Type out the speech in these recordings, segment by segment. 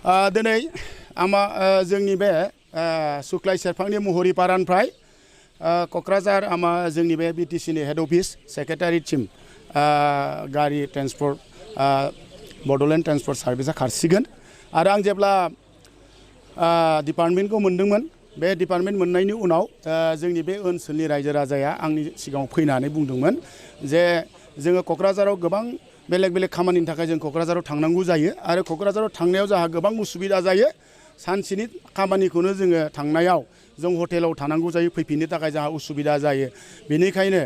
दिनै आमा जोंनि बे सुक्लाय सेरफांनि मुहुरिपारानिफ्राय क'क्राझार आमा जोंनि बे बिटिसिनि हेड अफिस सेक्रेटारिसिम गारि ट्रेन्सपर्ट बड'लेण्ड ट्रेन्सपर्ट सार्भिसा खारसिगोन आरो आं जेब्ला डिपार्टमेन्टखौ मोनदोंमोन बे डिपार्टमेन्ट मोननायनि उनाव जोंनि बे ओनसोलनि रायजो राजाया आंनि सिगाङाव फैनानै बुंदोंमोन जे जोङो क'क्राझाराव गोबां बेलेग बेलेग खामानिनि थाखाय जों क'क्राझाराव थांनांगौ जायो आरो क'क्राझाराव थांनायाव जोंहा गोबां उसुबिदा जायो सानसेनि खामानिखौनो जोङो थांनायाव जों हटेलाव थानांगौ जायो फैफिननो थाखाय जोंहा उसुबिदा जायो बेनिखायनो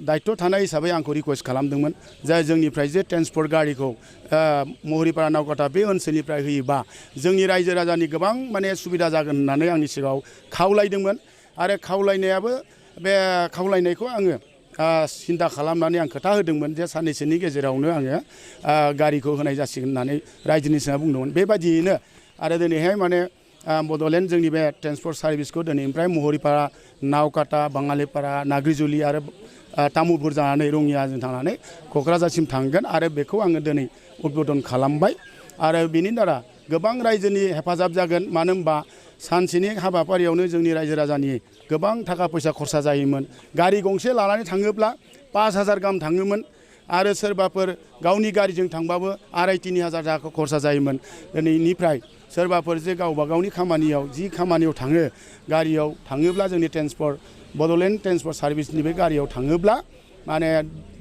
दायित्व थानाय हिसाबै आंखौ रिक्वेस्ट खालामदोंमोन जे जोंनिफ्राय जे ट्रेन्सपर्ट गारिखौ मुहुरिपारा नावकाटा बे ओनसोलनिफ्राय होयोबा जोंनि रायजो राजानि गोबां माने सुबिदा जागोन होननानै आंनि सिगाङाव खावलायदोंमोन आरो खावलायनायाबो बे खावलायनायखौ आङो सिन्था खालामनानै आं खोथा होदोंमोन जे साननैसोनि गेजेरावनो आङो गारिखौ होनाय जासिगोन होननानै रायजोनि सिगाङाव बुंदोंमोन बेबायदियैनो आरो दिनैहाय माने बड'लेण्ड जोंनि बे ट्रेन्सपर्ट सार्भिसखौ दिनैनिफ्राय मुहुरिपारा नावकाटा बाङालिपारा नाग्रिजुलि आरो तामुलपुर जानानै रङियाजों थांनानै क'क्राझारसिम थांगोन आरो बेखौ आङो दिनै उद्बोधन खालामबाय आरो बिनि दारा गोबां रायजोनि हेफाजाब जागोन मानो होनबा सानसेनि हाबाफारियावनो जोंनि रायजो राजानि गोबां थाखा फैसा खरसा जायोमोन गारि गंसे लानानै थाङोब्ला 5,000 गाहाम थाङोमोन आरो सोरबाफोर गावनि गारिजों थांबाबो 2,500-3,000 थाखा खरसा जायोमोन दिनैनिफ्राय सोरबाफोर जे गावबा गावनि खामानियाव जि खामानियाव थाङो गारियाव थाङोब्ला जोंनि ट्रेन्सपर्ट बड'लेण्ड ट्रेन्सपर्ट सार्भिसनि बे गारियाव थाङोब्ला माने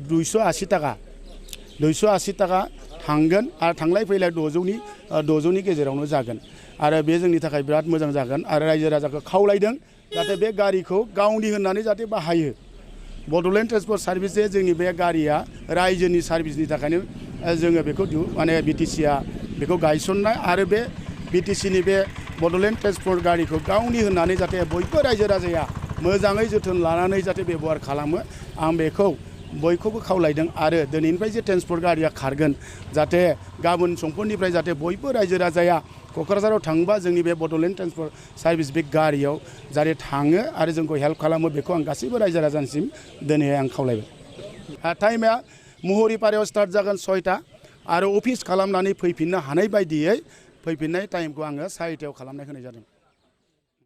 280 थाखा थांगोन आरो थांलाय फैलाय 600नि गेजेरावनो जागोन आरो बे जोंनि थाखाय बिराद मोजां जागोन आरो रायजो राजाखौ खावलायदों जाहाथे बे गारिखौ गावनि होननानै जाहाथे बाहायो बड'लेण्ड ट्रेन्सपर्ट सार्भिस जोंनि बे गारिया रायजोनि सार्भिसनि थाखायनो जोङो बेखौ माने बिटिसिआ बेखौ गायसननाय आरो बे बिटिसिनि बे बड'लेण्ड ट्रेन्सपर्ट गारिखौ गावनि होननानै जाहाथे बयबो रायजो राजाया मोजाङै जोथोन लानानै जाहाथे बेबहार खालामो आं बेखौ बयखौबो खावलायदों आरो दिनैनिफ्राय जे ट्रेन्सपर्ट गारिया खारगोन जाहाथे गाबोन समफोरनिफ्राय जाहाथे बयबो रायजो राजाया क'क्राझाराव थाङोबा जोंनि बे बड'लेण्ड ट्रेन्सपर्ट सार्भिस बे गारियाव जाहाथे थाङो आरो जोंखौ हेल्प खालामो बेखौ आं गासैबो रायजो राजानिसिम दिनैहाय आं खावलायबाय टाइमा मुहुरिपारायाव स्टार्ट जागोन 6टा आरो अफिस खालामनानै फैफिननो हानाय बायदियै फैफिननाय टाइमखौ आङो 4टायाव खालामनाय होनाय जादों।